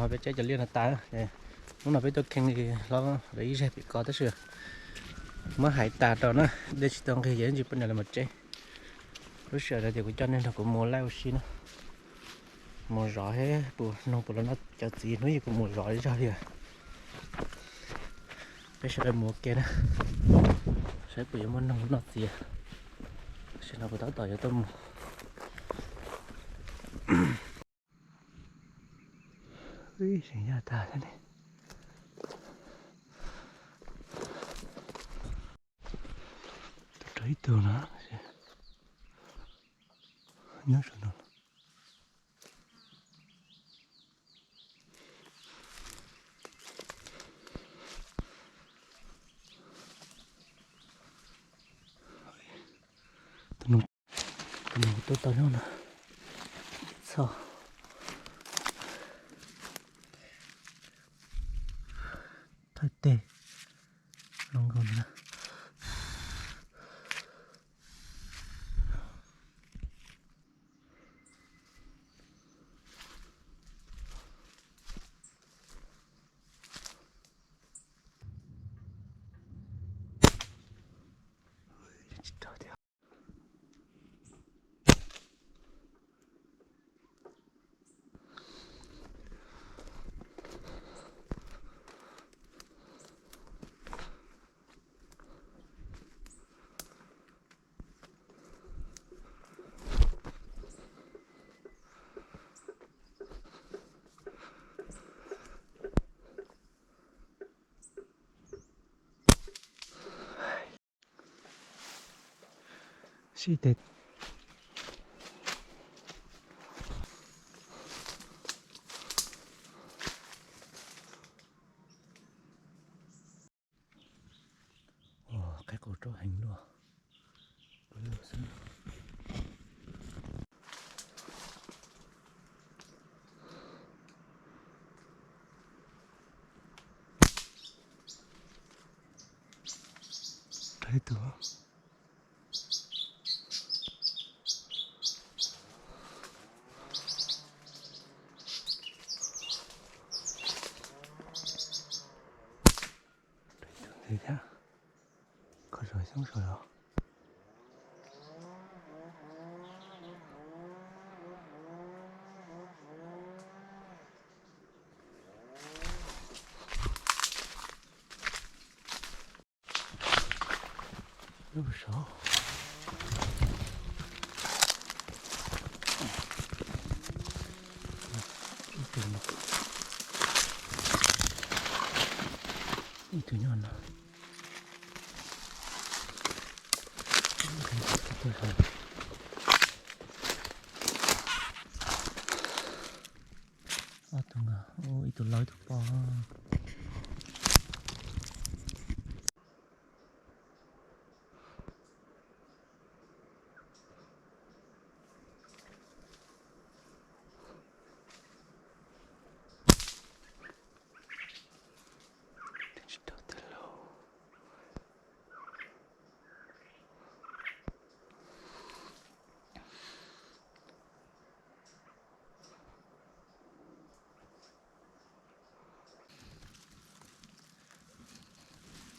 Peb tseb cov liaj no tas, hnub no peb tuaj kheej li hlob lawv ib zag pem ko tab sis muab hais tas rau na, dej tsis tau nqig ces tsis poj niam los mus tseb. Lub sij hawm no ces kuv coj nej nrog kuv mus laij ua si na, mus zov seb puas noog puas los noj cov txiv, hnub ib kuv mus zov zog li. Peb sawv daws mus ua ke na, saib puas yuav muaj noog noj txiv. Tam sim no kuv tab tom yuav tuaj mus. Ib seem yaj tag thiab ne. Tus rau ib tug no, nyob saum no. Tus no, tus no kuv tua tau nyob no. Txhob thawj teg zoo nkauj na. Sib tes. Ua, qaib qus rau heev luaj. Rau ib tug. Ntxiv thiab, kho zog xyoob zog los. Lub saud. Ib tug no, ib tug nyob no. Ob tug, ib tug laus ib tug poj.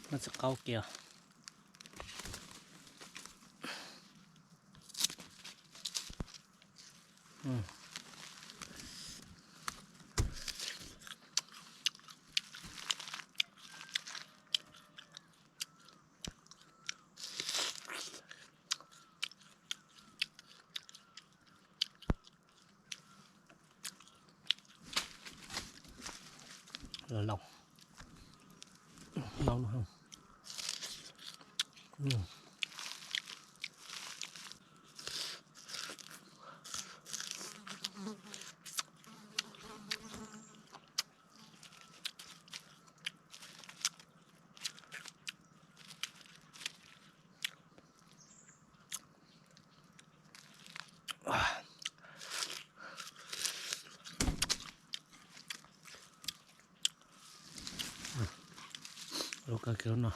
Muaj txiv qaub kiag. Los laus, laus no. Lub kawg kiag lub no.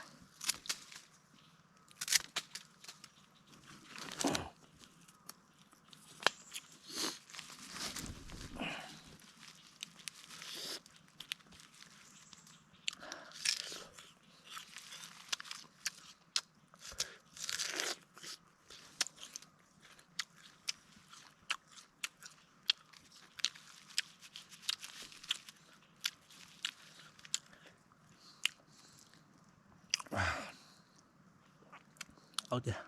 qaub tiag.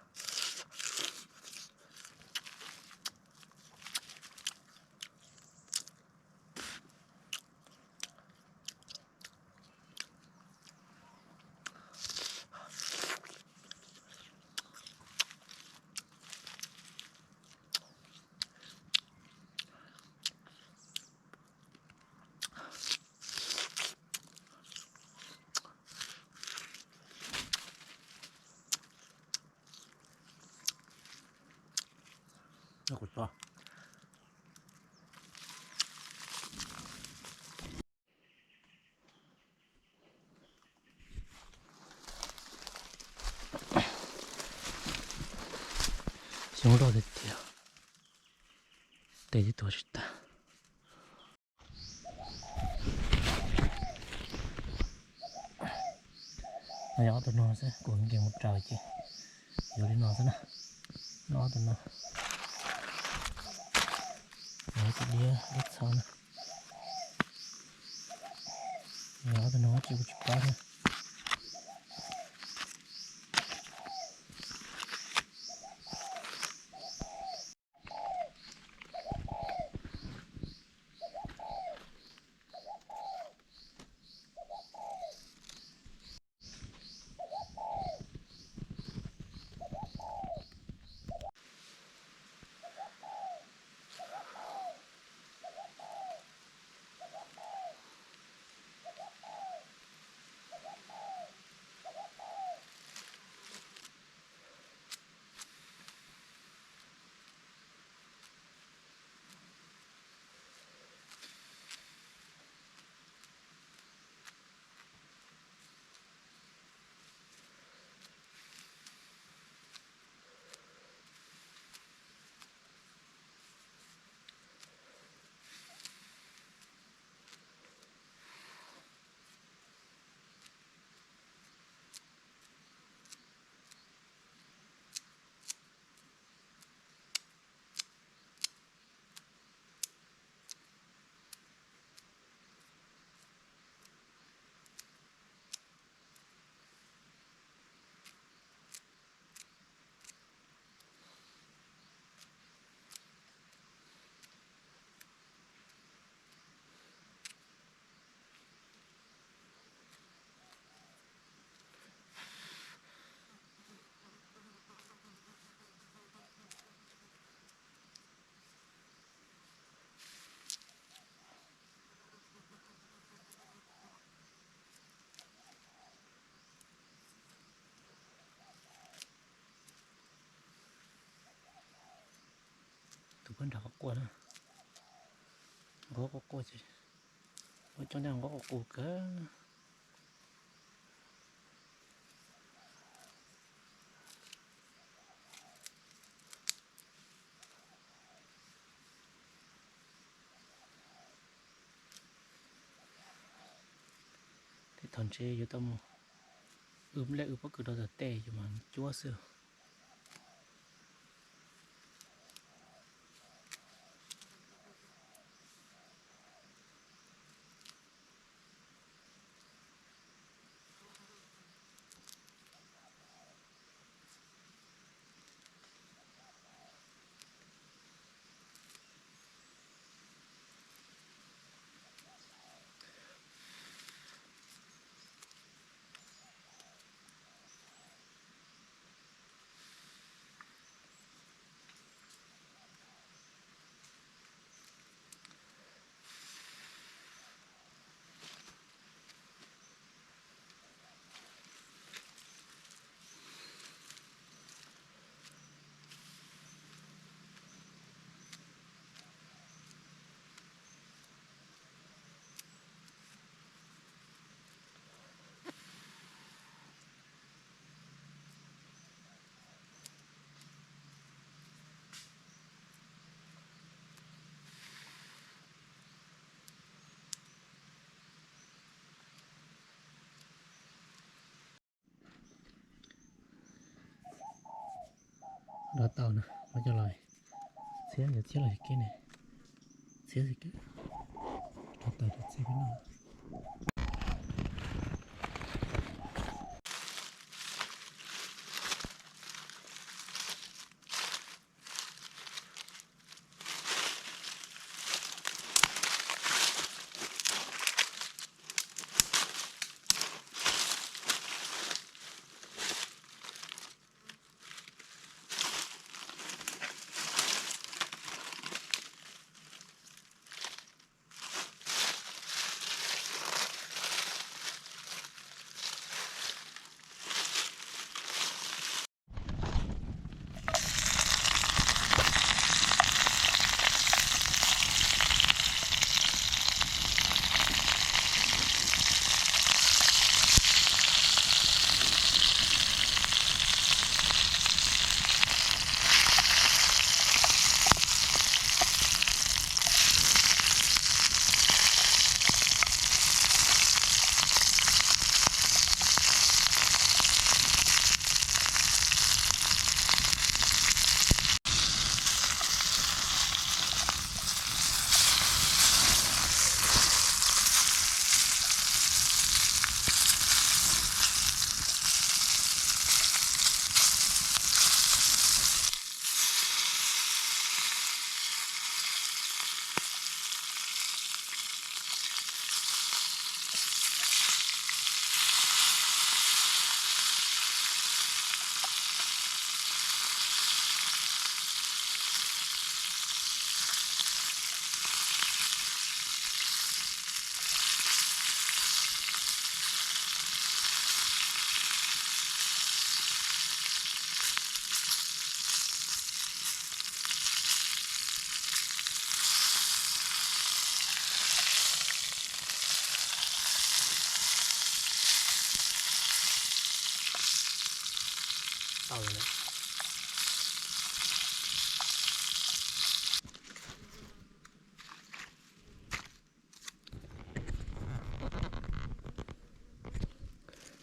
Xyoob loj tiag tiag, tes twb tuav tsis tag. No yog ob tug no xwb, kuv nkees mus raws ces yuav li no xwb na. No ob tug no, no tus diab diab txha na. No ob tug no tsis kuv tsis pab na. Tus puab nrog qhov quaj na, nquab quaj quaj ces ua coob coob nquab quaj qus kawg. Tej thaum ntshe yuav tau mus, wb lej wb pob kws rau tom tej yuav mas cuab xwb. Rov tau na, muab coj los txhiab, yuav txhiab los kev ne, txhiab xwb kev, rov tau rau txhiab peb noj.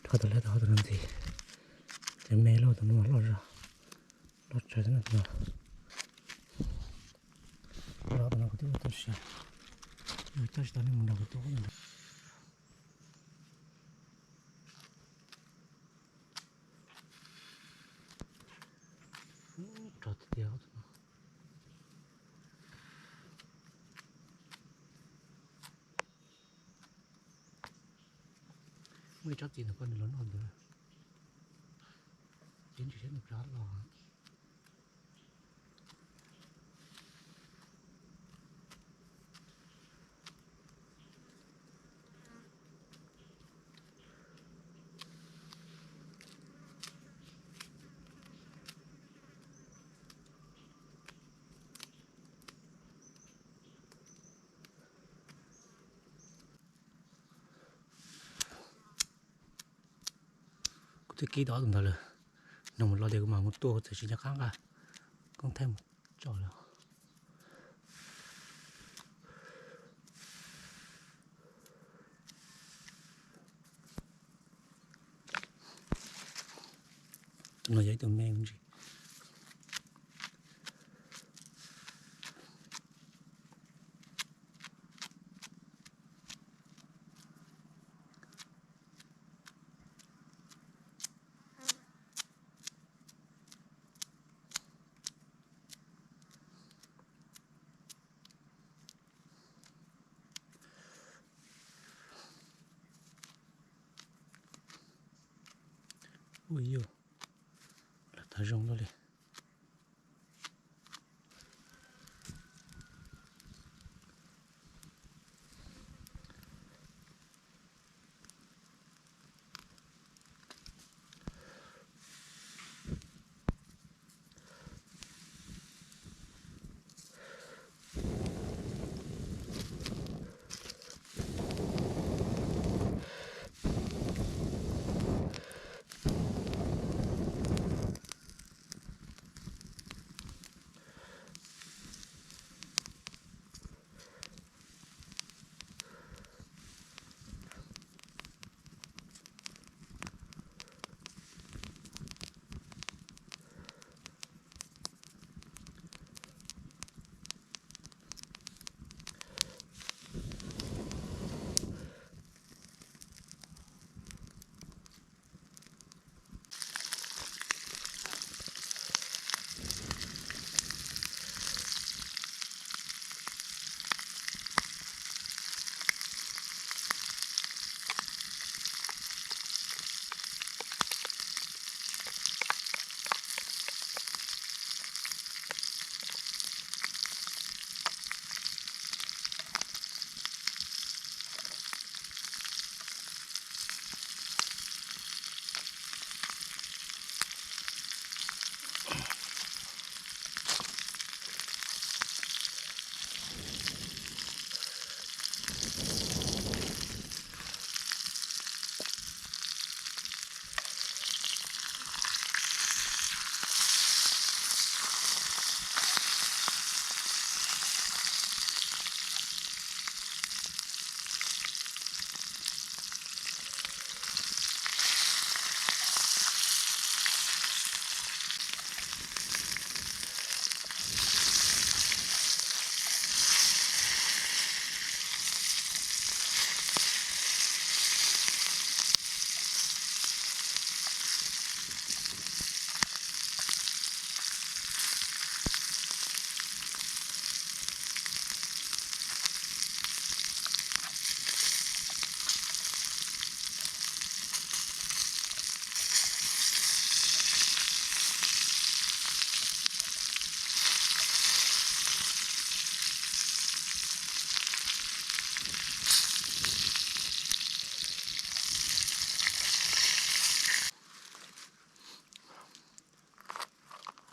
Rho tas lawm, rho tas no ntxiv. Ces me loj, tus no loj zog, loj tsawv no. Los tus no kuv twb ua tau siav, coj tsis tau nej mus nrog kuv tua. Rog tiag tiag. Muaj ib tsob txiv ntawm ko nws los noj ntawd. Ces tsis saib nws plam los. Kuv twb kib tau ob tug ntawd lawm, nws mus los tias kuv mam mus tua txawm tsis nco qab nqa koob thaij mus tso lawm. Tus no yog ib tug me ntsis. Ua yus los tag zoo luaj li.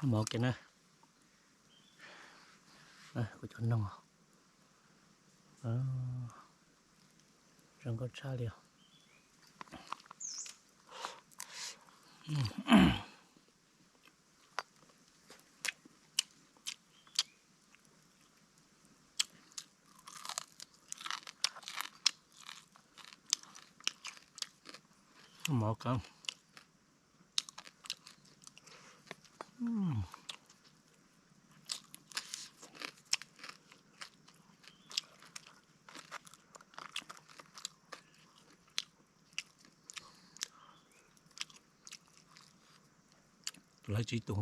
Mov kiag na. Kuv cov noog zoo nkauj tshaj li os. Mov kawg. Lawv tsib tus,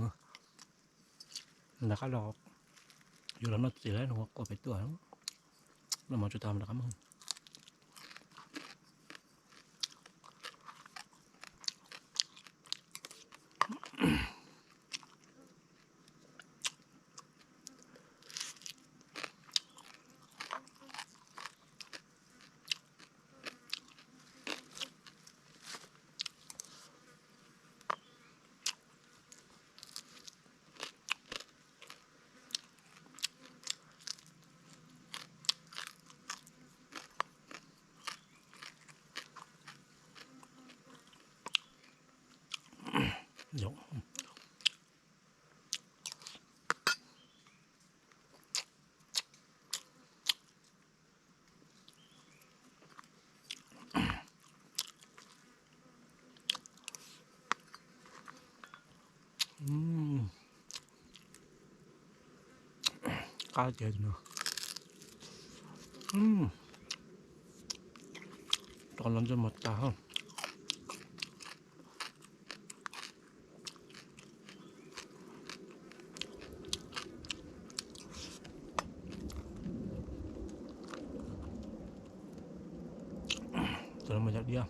rov qab los, yus los noj txiv lawm, quaj pem tuaj, noj mov tsuag tag rov qab mus. Qab tiag no. Rau los ntsej muag tag. Cov no mas yog diab.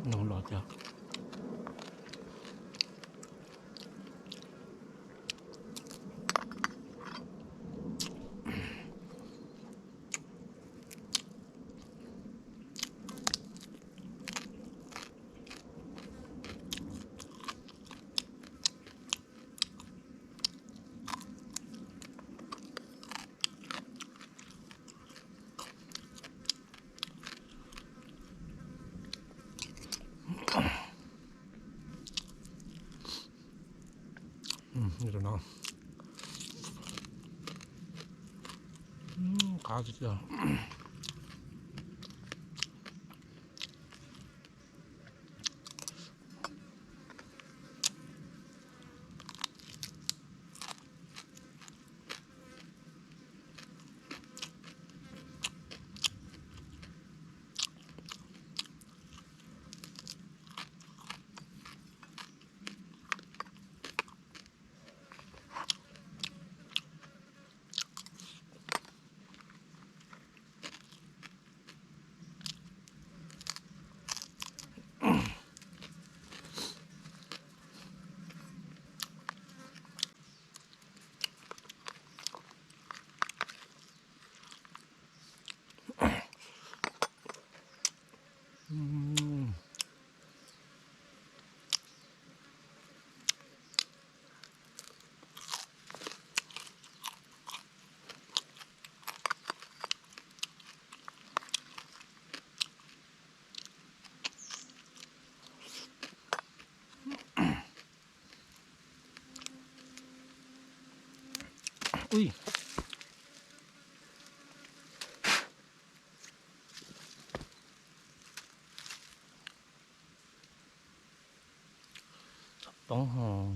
Noo los cas. Qab tiag tiag. Ui. Poob ho.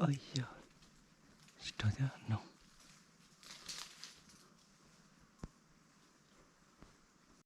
Yog, tsis raug thiab no.